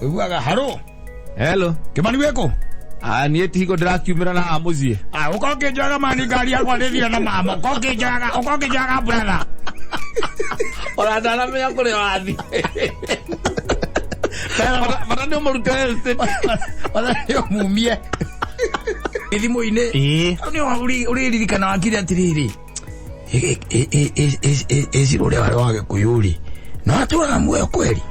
Ũiguaga haro. Hello. Kĩmani wĩkũ? Ah, niĩ ti hingo ndĩrakiumĩra na haha mũciĩ. Ah, ũka ũkĩnjoyaga mani ngari yakwa ndĩthire na mama. Ũka ũkĩnjoyaga, ũka ũkĩnjoyaga brother. Ona ndanamenya kũrĩa wathiĩ. Bata nĩ ũmũrute estate. Bata nĩ ũmumie. Thimũ-inĩ. Ĩĩ. Hau nĩho ũrĩririkana wakire atĩrĩrĩ. Ĩcirũ ũrĩa warĩ wa gĩkũyũ rĩ. No atũraga muoyo kweri.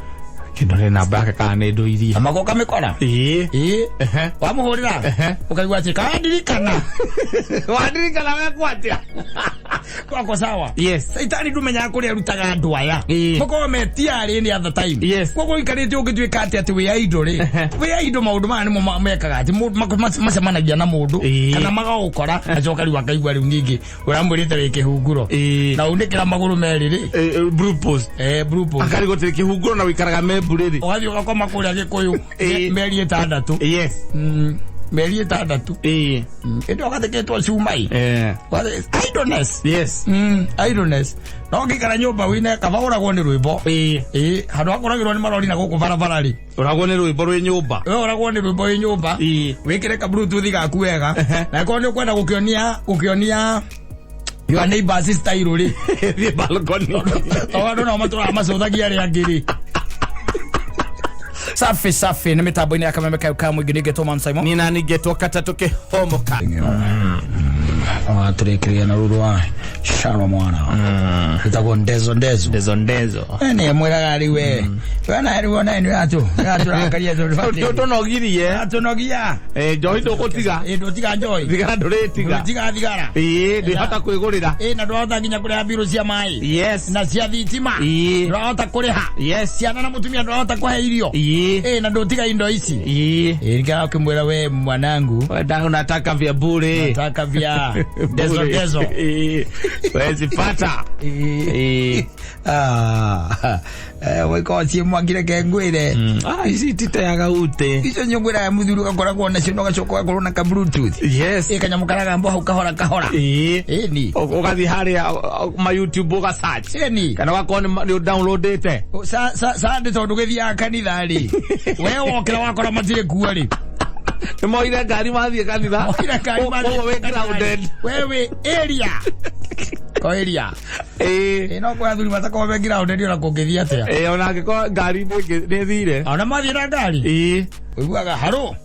Kĩndore namba yake kana nĩ ndũirie. Amaga ũkamĩkora. Ĩĩ. Ĩĩ. Ehe. Wamũhũrĩra. Ehe. Ũkaigua atĩ kandirikana. Wandirikana wekwo atĩa? Wako sawa. Yes. Caitani ndũmenyaga kũrĩa arutaga andũ aya. Ĩĩ. Makoragwo me tiarĩ any other time. Yes. Koguo ũikarĩte ũngĩtuĩka atĩ atĩ wĩ idle rĩ. Ehe. Wĩ idle maũndũ maya nĩmo mekaga atĩ macemanagia na mũndũ Ĩĩ. kana magagũkora acoka rĩu akaigua rĩu ningĩ ũramwĩrĩte wĩ kĩhunguro. Ĩĩ. Na unĩkĩra magũrũ merĩ rĩ. Eh, eh, Blue post. Eh, blue post. Akarigwo tĩ kĩhunguro na wĩikaraga membũ rĩrĩ. Ũgathiĩ ũgakoma kũrĩa Gĩkũyũ Ĩĩ. mĩeri ĩtandatũ. Yes. Mĩeri ĩtandatũ. Ĩĩ. Ĩndĩ ũgathĩkĩtwo cuma ĩ. Eh. Idleness. Yes. Idleness. No ngĩikara nyũmba wĩne kaba ũragwo nĩ rwĩmbo. Ĩĩ. Ĩĩ, handũ ha kũragĩrwo nĩ marori na gũkũ barabara rĩ. Ũragwo nĩ rwĩmbo rwĩ nyũmba. We ũragwo nĩ rwĩmbo wĩ nyũmba. Ĩĩ. Wĩkĩre ka bluetooth gaku wega. Ehe. Na akorwo nĩ ũkwenda gũkĩonia gũkĩonia your neighbors style rĩ. Thiĩ balcony. Tondũ andũ nao matũraga macũthagia arĩa angĩ rĩ. Safi safi nĩ mĩtambo-inĩ ya kameme kayo ka mũingĩ nĩngetwo Man Simon. Niĩ nani ngetwo katatũ kĩhomoka. Watũrĩkĩrĩria na rũrũ wa Sharo mwana. Ĩtagwo ndezo ndezo. Ndezo ndezo. Nĩ mwĩraga rĩu we. We na rĩu ona nĩ atũ. Atũrakaria tondũ. Tũnogirie. Atũnogia. Eh, njohi ndũgũtiga. Ĩ ndũtiga njohi. Thigara ndũrĩtiga. Ndũtiga thigara. Ĩĩ, ndĩhota kwĩgũrĩra. Ĩ na ndwahota nginya kũrĩha mbirũ cia maĩ. Yes. Na cia thitima. Ĩĩ. Ndwahota kũrĩha. Yes. Ciana na mũtumia ndwahota kũhe irio. Ĩĩ. Ĩ na ndũtiga indo ici. Ĩĩ. Ĩ nĩkĩo akĩmwĩra we mwanangu. Wenda unataka vya bure. Nataka vya ndezo Bure. ndezo. Ĩĩ. Wezi pata. Ĩĩ. Ĩĩ. Ah, eh, wĩkocie mwaki reke ngwĩre Ah, ici ititeaga ute. icio nyũngwĩraga mũthuri ũgakoragwo nacio na ũgacoka ũgakorwo na ka bluetooth Yes. ĩ kanyamũ karagambo hau kahora kahora Ĩĩ. ĩni Ũgathiĩ harĩa ma YouTube ũga search. ĩni Kana ũgakorwo nĩ downloadĩte. sande tondũ gĩthiaga kanitha rĩ we wokĩra wakora matirĩ kuo rĩ Nĩ moire ngari mathiĩ kanitha. Moire ngari mathiĩ Koguo wĩ kanitha rĩ. grounded. We wĩ area ko area Ĩĩ. Ĩ no kwa athuri matakorwo me grounded ona kũngĩthiĩ atĩa Ĩĩ, ona angĩkorwo ngari nĩ ĩthire. ona mathiĩ na ngari Ĩĩ. ũiguaga haro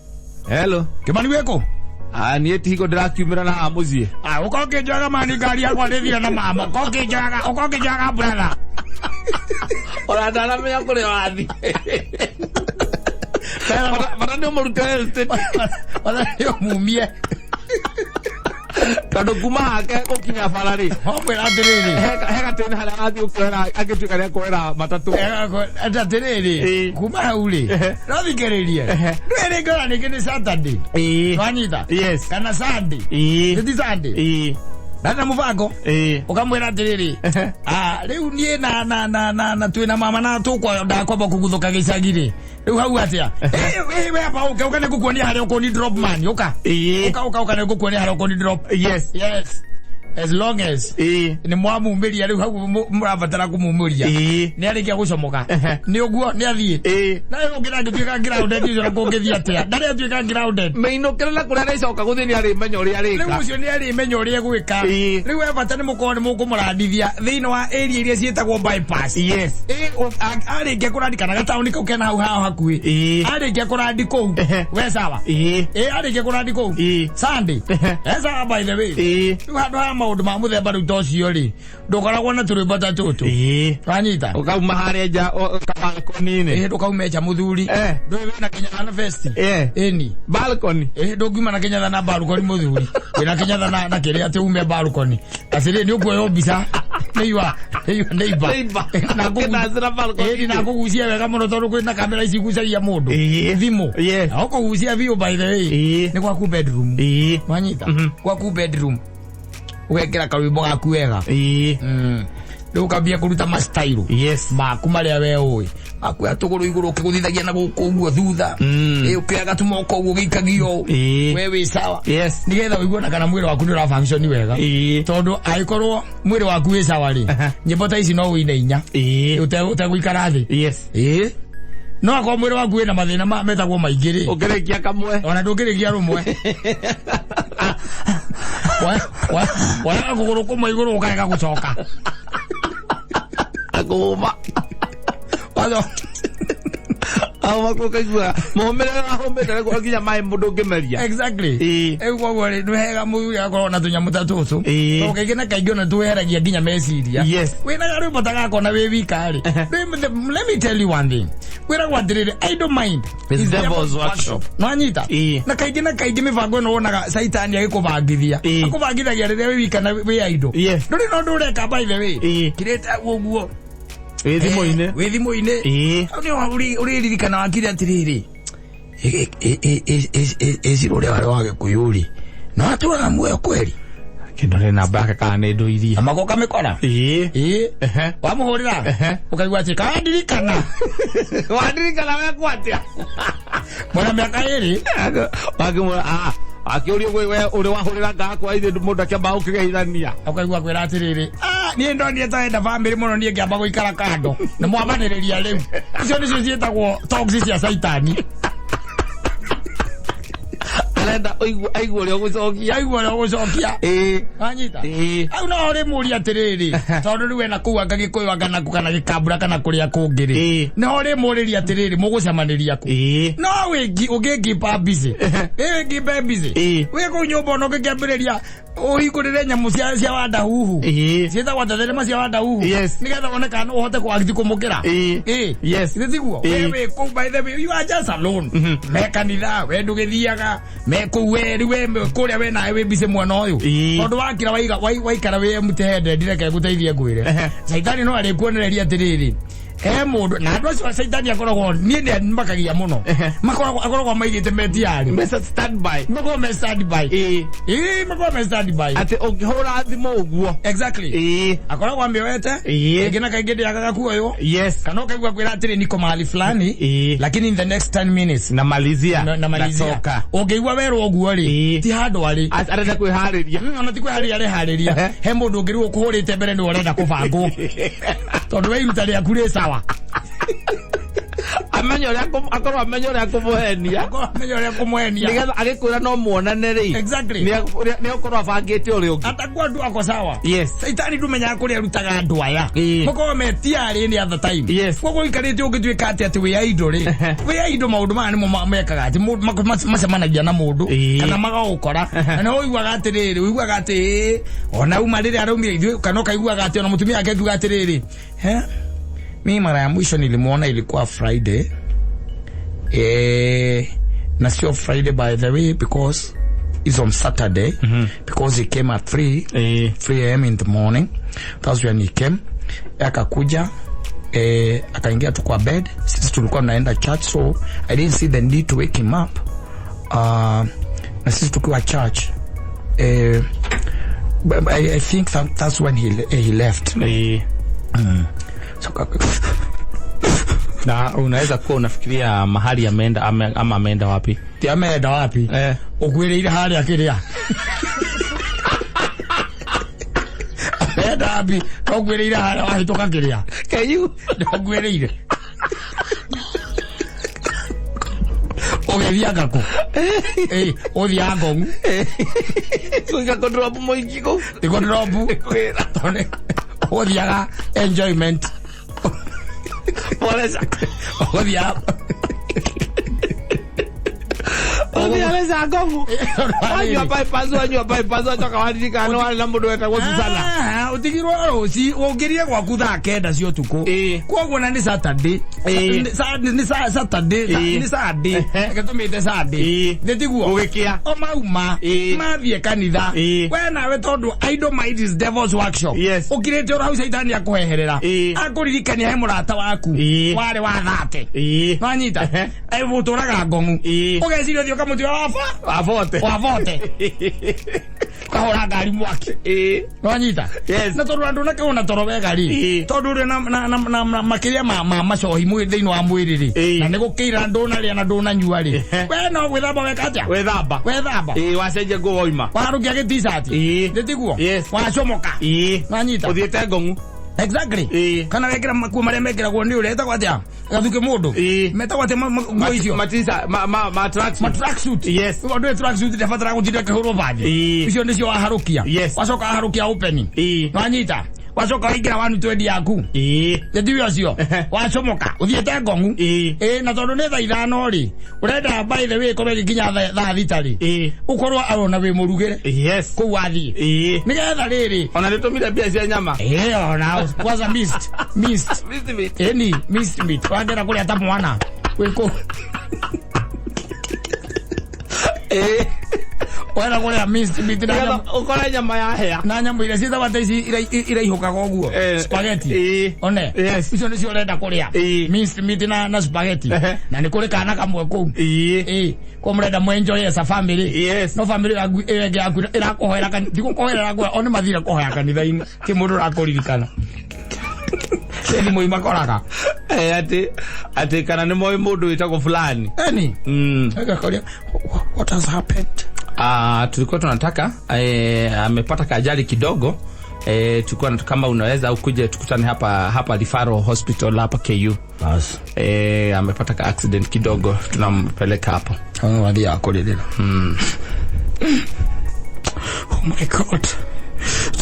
Hello. Kĩmani wĩkũ? Ah, niĩ ti hingo ndĩrakiumĩra na haha mũciĩ. Ah, ũka ũkĩnjoyaga mani ngari yakwa ndĩthire na mama. Ũka ũkĩnjoyaga, ũka ũkĩnjoyaga brother. Ona ndanamenya kũrĩa wathiĩ. Bata nĩ ũmũrute estate. Bata nĩ ũmumie. Tondũ kuma hake gũkinya bara rĩ. Wamwĩra atĩrĩrĩ. He gatĩna harĩa arathiĩ gũkĩoera angĩtuĩka nĩ akuoera matatũ. Atĩrĩrĩ, Ĩĩ. kuma hau rĩ, no thikĩrĩrie. Ndũĩ rĩngĩ ona rĩngĩ nĩ Saturday. Ĩĩ. Wanyita? Yes. Kana Sunday. Ĩĩ. Nĩ ti Sunday? Ĩĩ. Ndarĩ na mũbango. Ĩĩ. Ũkamwĩra atĩrĩrĩ, ah, rĩu niĩ na na na na na twĩna mama na tũkwa ndakwamba kũguthũka gĩcagi rĩ. Rĩu hau atĩa? Eh, eh, we amba ũke, ũka nĩngũkuonia harĩa ũkũni drop man, ũka. Ĩĩ. Ũka, ũka, ũka nĩngũkuonia harĩa ũkũni drop. Yes. Yes. As long as Ĩĩ. nĩ mwamumĩria rĩu hau mũrabatara kũmumĩria. Ĩĩ. Nĩ arĩkia gũcomoka. Ehe. Nĩ ũguo nĩ athiĩ. Ĩĩ. Na rĩu ũngĩ ndangĩtuĩka grounded ũcio na kũngĩthiĩ atĩa? Ndarĩ atuĩka grounded. Mĩinũkĩre na kũrĩa arĩcoka gũthiĩ nĩ arĩmenya ũrĩa Rĩu arĩka. ũcio nĩ arĩmenya ũrĩa egwĩka. Ĩĩ. Rĩu we bata nĩ mũkorwo nĩ mũkũmũrandithia thĩinĩ wa area iria ciĩtagwo bypass. Yes. Ĩ, arĩkia kũrandi kana gataũni kau kena hau hao hakuhĩ. Ĩĩ. Arĩkia kũrandi kũu. Ehe. We sawa. Ĩĩ. Ĩ, arĩkia kũrandi kũu. Ĩĩ. Sunday. Ehe. E sawa by the way. Ĩĩ. Rĩu handũ ha maũndũ ma mũthemba rĩu ta ũcio rĩ, ndũkoragwo na tũrwĩmbo ta tũtũ. Ĩĩ. Wanyita? Ũkauma harĩa nja kabalkoni-inĩ. Ĩ, ndũkaume nja mũthuri. Eh. Ndũĩ wĩna Kenyatta na vesti. Eh. Ĩni. Balcony. Ĩ, ndũngiuma na Kenyatta na balcony mũthuri. Wĩna Kenyatta na kĩrĩa atĩ ume balcony. Atĩrĩ nĩ ũkuoywo mbica. Nĩ iwa, nĩ iwa, neighbor. Neighbor. Na ngũgu- Ũkĩdancĩra balcony. Ĩni na ngũgucie wega mũno tondũ kwĩna kamera ici igucagia mũndũ. Ĩĩ. Thimũ. Yes. Na ũkũgucia biũ by the way. Ĩĩ. Nĩ gwaku bedroom. Ĩĩ. Wanyita? Gwaku bedroom. Ũgekĩra karwĩmbo gaku wega. Ĩĩ. Rĩu ũkambia kũruta ma style. Yes. Maku marĩa we ũĩ. Makuoya tũgũrũ igũrũ ũkĩgũthithagia na gũkũ ũguo thutha. Ĩ ũkĩoya tumoko ũguo ũgĩikagio. Ĩĩ. We wĩ sawa. Yes. Nĩgetha ũigue ona kana mwĩrĩ waku nĩ ũra function wega. Ĩĩ. Tondũ angĩkorwo mwĩrĩ waku wĩ sawa rĩ, nyĩmbo ta ici no ũine inya. Ĩĩ. Ũtegũikara thĩ. Yes. Ĩĩ. No akorwo mwĩrĩ waku wĩna mathĩna metagwo maingĩ rĩ, Ũngĩrĩkia kamwe. Ona ndũngĩrĩkia rũmwe. Woyaga kũgũrũ kũmwe igũrũ ũkarega gũcoka. Akũhũma. Auma kũ kaigua. Mũhũmĩre ahũmĩte nĩguo nginya maĩ mũndũ ũngĩmeria. Exactly. Rĩu koguo rĩ, nĩ wega mũthuri akorwo na tũnyamũ ta tũtũ. Tondũ kaingĩ na kaingĩ ona tweheragia nginya meciria. Wĩna karwĩmbo ta gaka ona wĩ wika rĩ. Let me tell you one thing. Wĩragwo atĩrĩrĩ, idle mind It's is devil's workshop. Nwanyita? Na kaingĩ na kaingĩ mĩbango ĩno wonaga caitani agĩkũbangithia. Akũbangithagia rĩrĩa wĩ wika na wĩ idle. Ndũrĩ na ũndũ ũreka, by the way. Kirĩte ũguo. Wĩ thimũ-inĩ. Wĩ thimũ-inĩ. Hau nĩho ũrĩririkana wakire atĩrĩrĩ, ĩcirũ ũrĩa warĩ wa gĩkũyũ rĩ, no atũraga muoyo kweri? Kĩndore namba yake kana nĩ ndũirie. Na magoka mĩkora. Ĩĩ. Wamũhũrĩra ũkaigua atĩ kandirikana. Wandirikana wekwo atĩa? Mwena mĩaka 2. Wakĩmwĩra, "Ah, akĩũrio gwĩ we ũrĩ wahũrĩra ngakwa ithe mũndũ akĩamba gũkĩgeithania." Ũkaigua kwĩra atĩrĩrĩ, "Ah, niĩ ndonire taenda bamĩrĩ mũno, niĩ ngĩamba gũikara kando nĩ mwambanĩrĩria." Rĩu icio nĩcio ciĩtagwo talks cia caitani. Arenda aigue ũrĩa ũgũcokia. Aigua ũrĩa ũgũcokia. Wanyita? Ĩĩ. Hau no ũrĩmũria atĩrĩrĩ, tondũ rĩu ena kũu anga gĩkũyũ, anga naku kana gĩkambura kana kũrĩa kũngĩ rĩ, nĩho ũrĩmũrĩria atĩrĩrĩ, mũgũcemanĩria kũ? No wĩngi ũngĩngipa busy, wĩngipe busy. Wĩ kũu nyũmba ona ũngĩkĩambĩrĩria ũhingũrĩre nyamũ cia wandahuhu, ciĩtagwo therema cia wandahuhu, nĩgetha wone kana no ũhote kũagiti kũmũkĩra. Githĩ tiguo? We wĩ kũu, by the way, you are just alone, me kanitha, we ndũgĩthiaga me kũu, we rĩu we kũrĩa we nawe wĩ busy mwena ũyũ. Tondũ wakira waiga waikara wĩ empty headed, reke ngũteithie ngwĩre, caitani no arĩkuonereria atĩrĩrĩ, he mũndũ na andũ acio caitani akoragwo, niĩ nĩ makagia mũno, makoragwo akoragwo maigĩte metiarĩ. Mbeca standby. Makoragwo me standby. Ĩĩ, makoragwo me standby. Atĩ ũngĩhũra thimũ ũguo. Exactly. Akoragwo amĩoete. Kaingĩ na kaingĩ ndĩagaga kuoywo. Kana ũkaigua kwĩra atĩrĩ, niko mahali fulani, lakini in the next 10 minutes Namalizia. Namalizia. Natoka. Ũngĩigua werwo ũguo rĩ, ti handũ arĩ. Arenda kwĩharĩria. Ona ti kwĩharĩria areharĩria. He mũndũ ũngĩ rĩu ũkũhũrĩte mbere nĩwe ũrenda kũbangwo, tondũ we iruta rĩaku rĩ sawa. Amenye ũrĩa akorwo amenye ũrĩa kũmũhenia. Akorwo amenye ũrĩa kũmwenia. Nĩgetha agĩkwĩra no muonane rĩ. Nĩ ũkorwo abangĩte ũrĩa ũngĩ. Atakuwa andũ ako sawa. Caitani ndũmenyaga kũrĩa arutaga andũ aya. Makorwo me tiarĩ any other time. Koguo ũikarĩte ũngĩtuĩka atĩ wĩ idle rĩ, wĩ idle, maũndũ maya nĩmo mekaga atĩ macemanagia na mũndũ kana magagũkora, na nĩho ũiguaga atĩrĩrĩ, ũiguaga atĩ ĩĩ, ona uma rĩrĩa araumire ithuĩ, kana ũkaiguaga atĩ ona mũtumia wake akiuga atĩrĩrĩ, "He, mi mara ya mwisho nilimwona ilikuwa Friday, na sio Friday, by the way, because it's on Saturday, because he came at 3 3 a.m. in the morning. That's when he came." Akakuja, akaingia tu kwa bed. Sisi tulikuwa tunaenda church, so I didn't see the need to wake him up. Na sisi tukiwa church, but I think that's when he left. So, Na unaweza kuwa unafikiria mahali ameenda ama ameenda wapi? Ti ameenda wapi? Ũkwĩrĩire harĩa kĩrĩa ameenda wapi? No ngwĩrĩire harĩa wahĩtũka kĩrĩa. Can you? No ngwĩrĩire ũgĩthianga kũ? Ũthiaga ngong'u. Kuiga kũndrop mũingĩ kũu. Tiko drop. Kwĩra. Tondũ ũthiaga enjoyment. Pole sa. Ũthiaga Ũthiaga sa ngong'u. Wanyua bypass, wanyua bypass, wacoka waririkana warĩ na mũndũ wetagwo Susana. Ah, ũtigirwo rũci ũngĩrie gwaku thaa 9 cia ũtukũ. Koguo na nĩ Saturday. Nĩ Saturday. Nĩ Sunday. Reke tũmĩte Sunday. Nĩ tiguo? Gũgĩkĩa. O mauma mathiĩ kanitha. We nawe tondũ idle mind is devil's workshop, ũkirĩte oro hau, caitani akũheherera, akũririkania he mũrata waku warĩ wa thate. Nwanyita? Ũtũraga ngong'u. Ũgeciria ũthiĩ ũkamũtua waba. Wabote. Wabote, ũkahũra ngari mwaki. Nwanyita? Yes. Na tondũ andũ nakĩona toro wega rĩ, tondũ ũrĩ na makĩria ma macohi thĩinĩ wa mwĩrĩ rĩ, na nĩ gũkĩira ndũnarĩa na ndũnanyua rĩ, we no gwĩthamba weka atĩa? Wethamba. Wethamba. Wacenjia nguo wauma. Warũkia gĩticati. Nĩ tiguo? Yes. Wacomoka. Nwanyita? Ũthiĩte ngong'u. Exactly. Ĩĩ. Kana wekĩra makuo marĩa mekĩragwo nĩ ũrĩa etagwo atĩa gathuke mũndũ. Ĩĩ. Metagwo atĩa nguo icio? Matisa ma tracksuit. Ma tracksuit. Yes. Ũndũ ĩ tracksuit ndabatara gũtinda akĩhũrwo bathi. Ĩĩ. Icio nĩcio waharũkia. Yes. Wacoka waharũkia open. Ĩĩ. Wanyita. Wacoka waingĩra 120 yaku. Ĩĩ. Gĩtiwe ũcio. Wacomoka. Ũthiĩte ngong'u. Ĩĩ. Ĩĩ na tondũ nĩ thaa 5 rĩ, ũrenda by the way ĩkorwo ĩgĩkinya thaa 6 rĩ. Ĩĩ. Ũkorwo arona wĩ mũrugĩre. Yes. Kũu wathiĩ. Ĩĩ. Nĩgetha rĩrĩ. Ona nĩtũmire mbia cia nyama. Eh, ona kwanza missed. Missed. Missed meat. Eni missed meat. Wagera kũrĩa ta mwana. Wĩkũ. Ĩĩ. Wera kũrĩa missed meat na nyama. Nĩgetha ũkore nyama yahĩa. Na nyamũ iria ciĩtagwo atĩ ici iraihũkaga ũguo. Eh, Spaghetti. ĩĩ. One. Yes. Icio nĩcio ũrenda kũrĩa. Ĩĩ. Minced meat na spaghetti. Ehe. Na nĩ kũrĩ kana kamwe kũu. Ĩĩ. Ĩĩ. Ko mũrenda mwenjoy as a family. Yes. No family yaku ĩyo ĩngĩ yaku ĩrakũhoera kanitha. Ti gũkũhoera ĩrakũhoera. O nĩ mathire kũhoya kanitha-inĩ. Ti mũndũ ũrakũririkana. Nĩ thimũ imakoraga. Eh, atĩ kana nĩ moĩ mũndũ wĩtagwo fulani. Eni. Agakoria, what has happened? Tulikuwa tunataka amepata kajali kidogo. Tulikuwa kama unaweza ukuje tukutane hapa Referral Hospital hapa KU. Bas. Amepata ka accident kidogo, tunampeleka hapo. Hao wathiaga kũrĩrĩra. Oh my God.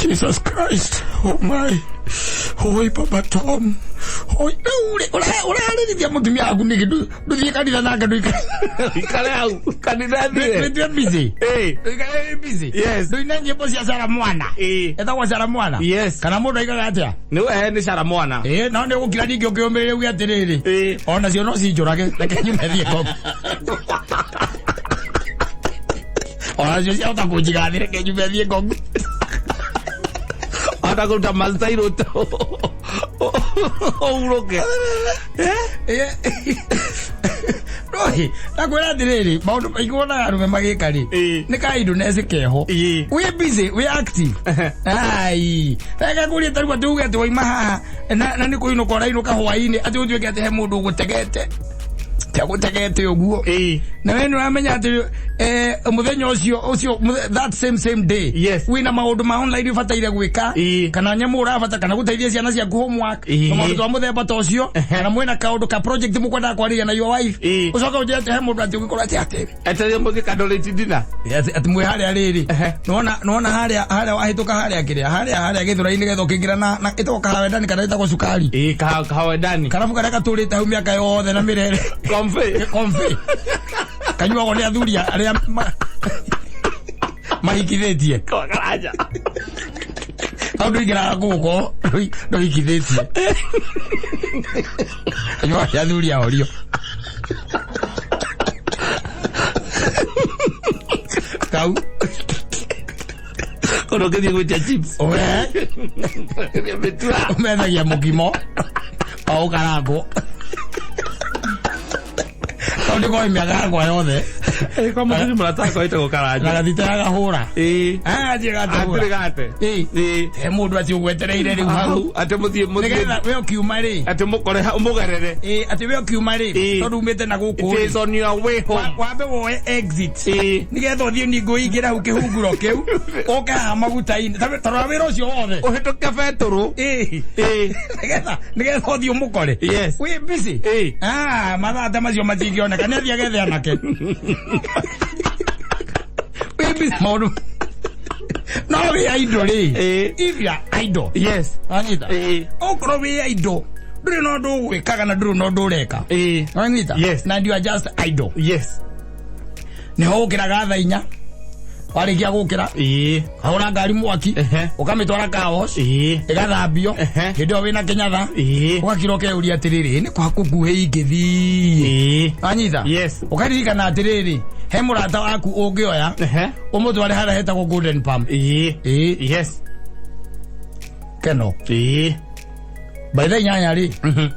Jesus Christ. Oh my. Oi Baba Tom. Oi, ũrarĩrithia mũtumia waku nĩkĩ? Ndũthiĩ kanitha nake ndũikare. Ikare hau kanitha thire. Ndũitue busy. Eh. Ndũikare wĩ busy. Yes. Ndũine nyĩmbo cia Sara Mwana. Eh. Etagwo Sara Mwana. Yes. Kana mũndũ aigaga atĩa? Nĩ we nĩ Sara Mwana. No nĩ ũgũkira ningĩ ũkĩũmĩrĩria uge atĩrĩrĩ. Ona cio no cinjũrage. Reke nyume thiĩ ngombe. Ona cio ciahota kũnjiga thĩ, reke nyume thiĩ ngombe. Hata kũruta mastairo ũhurũke. Roi, ndakwĩra atĩrĩrĩ, maũndũ maingĩ wonaga arũme magĩka rĩ, nĩ kaindũ neci keho. Wĩ busy, wĩ active. Ai, reke ngũrie ta rĩu atĩ uge atĩ waima haha na nĩ kũinũka ũrainũka hwaĩ-inĩ atĩ ũtuĩke atĩ he mũndũ ũgũtegete. Ti agũtegete ũguo. Na we nĩ ũramenya atĩ mũthenya ũcio that same day. Yes. Wĩna maũndũ ma online ũbataire gwĩka. Kana nyamũ ũrabata kana gũteithia ciana ciaku homework. Na maũndũ twa mũthemba ta ũcio. Kana mwĩna kaũndũ ka project mũkwendaga kwarĩria na your wife. Ũcoke ũnjĩre atĩ he mũndũ atĩ ũgĩkorwo atĩ atĩ. Etereire mũthiĩ kandorĩti dinner. Atĩ mwĩ harĩa rĩrĩ. Nĩwona harĩa wahĩtũka harĩa kĩrĩa, harĩa gĩthũra-inĩ getha ũkĩingĩra na ĩtagwo kahawendani kana ĩtagwo cukari. Kahawendani. Karabu karĩa gatũrĩte hau mĩaka yothe na mĩrere. Kombe. Kombe. Kanyuagwo nĩ athuri arĩa mahikithĩtie. Karaja. Hau ndũingĩraga gũkũ, ndũhikithĩtie. Kanyuagwo nĩ athuri ahorio. Kau. Kono ũngĩthiĩ gwĩtia chips. We. Mĩtura. Ũmethagia mũkimo. O ũkarangwo. Tondũ ndĩkoĩ mĩaka yakwa yothe. Kwa mũthuri mũrata wakwa wĩtagwo Karanja. Na gathita gagahũra. Athiĩ gatahũra. Hatirĩ gate. He mũndũ atĩ ũgwetereire rĩu hau. Atĩ mũthiĩ. Nĩgetha we ũkiuma rĩ. Atĩ mũkore hau mũgerere. Atĩ we ũkiuma rĩ. Tondũ umĩte na gũkũ It is on your way home. Wambe woe exit. Nĩgetha ũthiĩ ningĩ ũingĩre hau kĩhunguro kĩu. Ũke haha maguta-inĩ. Ta rora wĩra ũcio wothe. Ũhĩtũke betũrũ. Nĩgetha ũthiĩ ũmũkore. Yes. Wĩ busy. Mathaa ta macio matingĩoneka. Nĩ athiĩ agethe anake. Wĩ busy maũndũ. No wĩ idle rĩ. If you are idle. Yes. Wanyita? Okorwo wĩ idle, ndũrĩ na ũndũ ũgwĩkaga na ndũrĩ na ũndũ ũreka. Wanyita? Yes. Na you are just idle. Yes. Nĩho ũkĩraga thaa 4. Warĩkia gũkĩra. Kahũra ngari mwaki. Ũkamĩtwara car wash. Ĩgathambio. Hĩndĩ ĩyo wĩna kĩnyatha. Ũgakira ũkeyũria atĩrĩrĩ, nĩ kwa kũkuhĩ ingĩthiĩ. Wanyita? Yes. Ũkaririkana atĩrĩrĩ, he mũrata waku ũngĩoya. Ũmũtware harĩa hetagwo Golden Palm. Yes. Keno. By thaa 8 rĩ,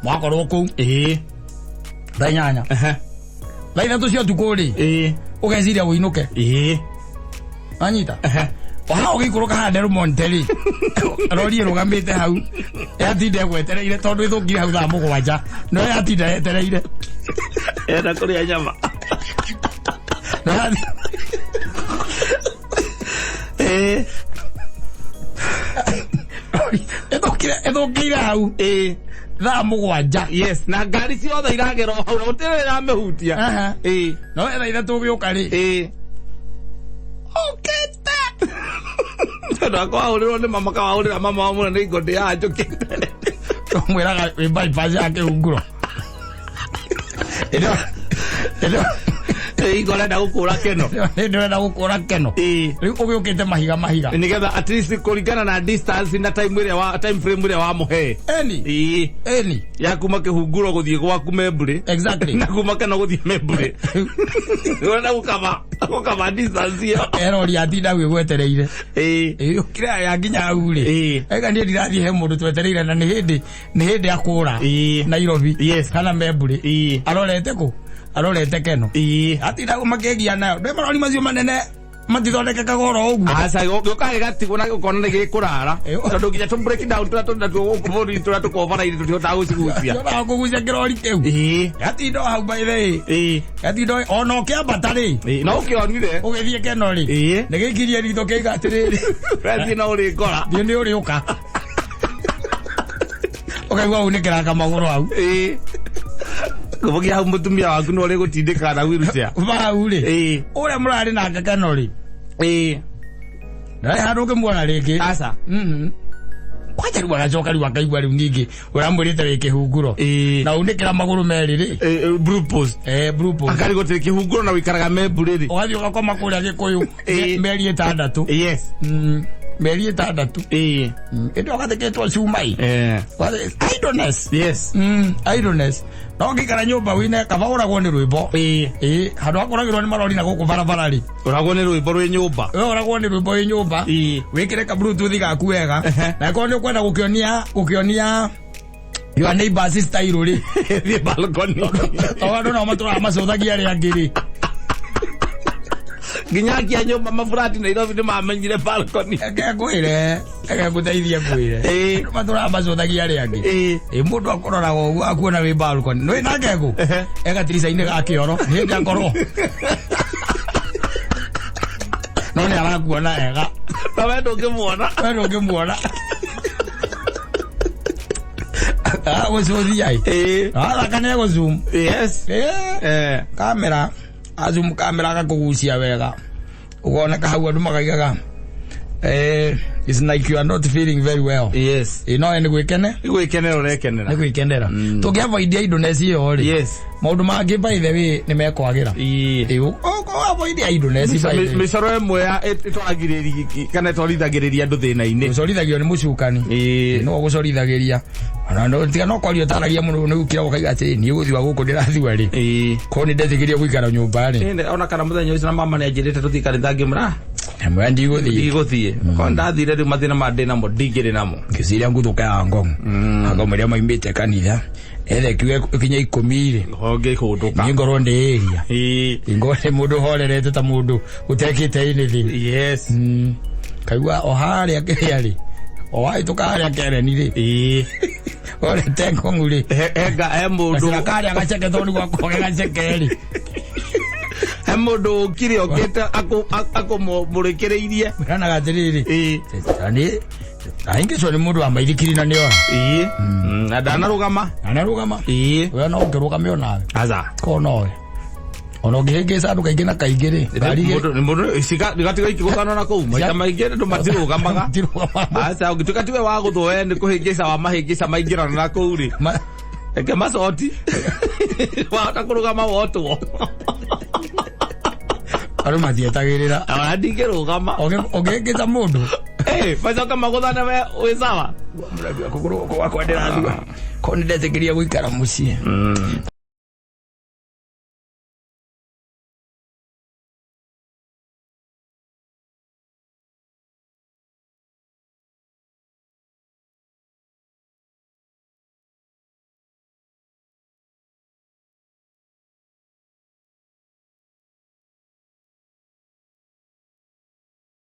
mwakorwo kũu. Thaa 8. Thaa 3 cia ũtukũ rĩ, ũgeciria ũinũke. Wanyita? Waha ũgĩikũrũka haha Del Monte rĩ, rori ĩrũgamĩte hau, yatinda ĩgwetereire tondũ ĩthũkire hau thaa 7, no yatinda yetereire. Enda kũrĩa nyama. Ĩthũkire, ĩthũkĩire hau thaa 7. Yes, na ngari ciothe iragera o hau na gũtirĩ ĩramĩhutia. Aha. No thaa 3 ũgĩũka rĩ, Ũkĩte tondũ akwa wahũrĩrwo nĩ mama kawahũrĩra mama wa mũno nĩ ngo ndĩyanjũkĩte. Mwĩraga wĩ bypass ya Kĩhunguro. Ĩno Ingo renda gũkũra keno. Ndĩrenda gũkũra keno. Rĩu ũgĩũkĩte mahiga mahiga. Nĩgetha at least kũringana na distance na time ĩrĩa wa time frame ĩrĩa wamũhe. Eni. Eni. Ya kuma Kĩhunguro gũthiĩ gwaku Membũrĩ na kuma keno gũthiĩ Membũrĩ, ũrenda gũkaba distance ĩyo. Erori atinda gwĩgwetereire. Ũkire ya nginya hau rĩ. Ega niĩ ndirathiĩ he mũndũ twetereire na nĩ hĩndĩ akũra Nairobi kana Membũrĩ. Arorete kũ? Arorete keno. Atinda makĩgia nayo. Ndĩ marori macio manene matithondekekaga oro ũguo. Aca, gĩũka gĩgatigwo na gũkona nĩ gĩkũrara tondũ nginya tũ break down tũrĩa tũrĩ natuo gũkũ bũrũri tũrĩa tũkoragwo bara-inĩ tũtihotaga gũcigucia. Yonaga kũgucia kĩrori kĩu. Gatinda o hau by the way. Gatinda ona ũkĩambata rĩ. No ũkĩonire. Ũgĩthiĩ keno rĩ. Nĩ gĩikirie ritho kĩiga atĩrĩrĩ. Wethiĩ no ũrĩkora. Thiĩ nĩ ũrĩũka. Ũkaigua unĩkĩranga magũrũ hau. Ngũbũgia hau mũtumia waku no ũrĩ gũtindĩkaga na wheelchair. Hau rĩ. Ũrĩa mũrarĩ nake keno rĩ. Ndarĩ handũ ũngĩmuona rĩngĩ. Aca. Kwanja rĩu agacoka rĩu akaigua rĩu ningĩ ũramwĩrĩte wĩ Kĩhunguro. Na unĩkĩra magũrũ merĩ rĩ. Blue Post. Blue Post. Akarigwo tĩ Kĩhunguro na wĩikaraga Membũrĩ rĩ. Ũgathiĩ ũgakoma kũrĩa Gĩkũyũ mĩeri 6. Mĩeri 6. Ĩndĩ ũgathĩkĩtwo cuma ĩ. Idleness. Idleness. No ngĩikara nyũmba wine kaba ũragwo nĩ rwĩmbo. Ĩĩ, handũ hakũragĩrwo nĩ marori na gũkũ barabara rĩ. Ũragwo nĩ rwĩmbo rwĩ nyũmba. We ũragwo nĩ rwĩmbo wĩ nyũmba. Wĩkĩre ka bluetooth gaku wega. Na akorwo nĩ ũkwenda gũkĩonia your neighbors style rĩ. Thiĩ balcony. Tondũ andũ nao matũraga macũthagia arĩa angĩ rĩ. Nginya akia nyũmba maburati Nairobi nĩ mamenyire balcony. Reke ngwĩre, reke ngũteithie ngwĩre. Andũ matũraga macũthagia arĩa angĩ. Ĩ mũndũ akũroraga ũguo akuona wĩ balcony. Nĩ na ngengũ. Ega tirica-inĩ ga kĩoro hĩndĩ akorwo. No nĩ arakuona ega. Na we ndũngĩmuona. We ndũngĩmuona. Agũcũthia ĩ. Athaka nĩ egũ-zoom. Kamera, azoom kamera agakũgucia wega. Ũkoneka hau andũ makaigaga. It's like you are not feeling very well. Ĩ no nĩ gwĩkene. Gwĩkenera ũrekenera. Nĩ gwĩkenera. Tũngĩ avoid idleness ĩyo rĩ. Maũndũ mangĩ by the way nĩ mekwagĩra. Ĩ avoid idleness by the way. Mĩcoro ĩmwe ya ĩtwaragĩrĩria kana ĩtwarithagĩrĩria andũ thĩna-inĩ. Gũcorithagio nĩ mũcukani. No gũcorithagĩria. Ona no tiga no kwaria ũtaragia mũno nĩ ũkira ũkaiga atĩ niĩ gũthua gũkũ ndĩrathua rĩ. Korwo nĩ ndetĩkĩria gũikara nyũmba rĩ. Ona kana mũthenya ũcio na mama nĩ anjĩrĩte tũthiĩ kanitha ngĩmwĩra Mwea ndigũthiĩ. Ndigũthiĩ. Korwo ndathire rĩu mathĩna ma ndĩ namo ndingĩrĩ namo. Ngĩciria nguthũka ya ngong. Akamwĩra maimĩte kanitha. Ethe kiuge kinya 10 rĩ. Honge ihũndũka. Niĩ ngorwo ndĩ area. Ngorwo nĩ mũndũ horerete ta mũndũ ũtekĩte anything. Kaigua o harĩa kĩrĩa rĩ. O wahĩtũka harĩa Kereni rĩ. Orete ngong'u rĩ. He mũndũ Gacĩra karĩa gaceke tondũ nĩguo ge gaceke rĩ. He mũndũ ũkire okĩte akũmũrĩkĩrĩirie. Mwĩranaga atĩrĩrĩ. Nĩ aingĩ ũcio nĩ mũndũ wa maithikiri na nĩora. Na ndanarũgama. Anarũgama. We no ũngĩrũgame onawe. Aca. Korwo nowe. Ona ũngĩhĩngĩca andũ kaingĩ na kaingĩ rĩ. Ngari Mũndũ gatiga ikĩgũthana na kũu maita maingĩ andũ matirũgamaga. Matirũgamaga. Aca, ũngĩtuĩka tiwe wa gũthwo we nĩ kũhĩngĩca wa mahĩngĩca maingĩrana na kũu rĩ. Reke macoti wahota kũrũgama wotwo. Andũ matietagĩrĩra. Ona ndingĩrũgama. Ũngĩhĩngĩca mũndũ. Macoka magũthane we wĩ sawa. Kũgũrũ gwakwa ndĩrathua. Korwo nĩ ndetĩkĩria gũikara mũciĩ.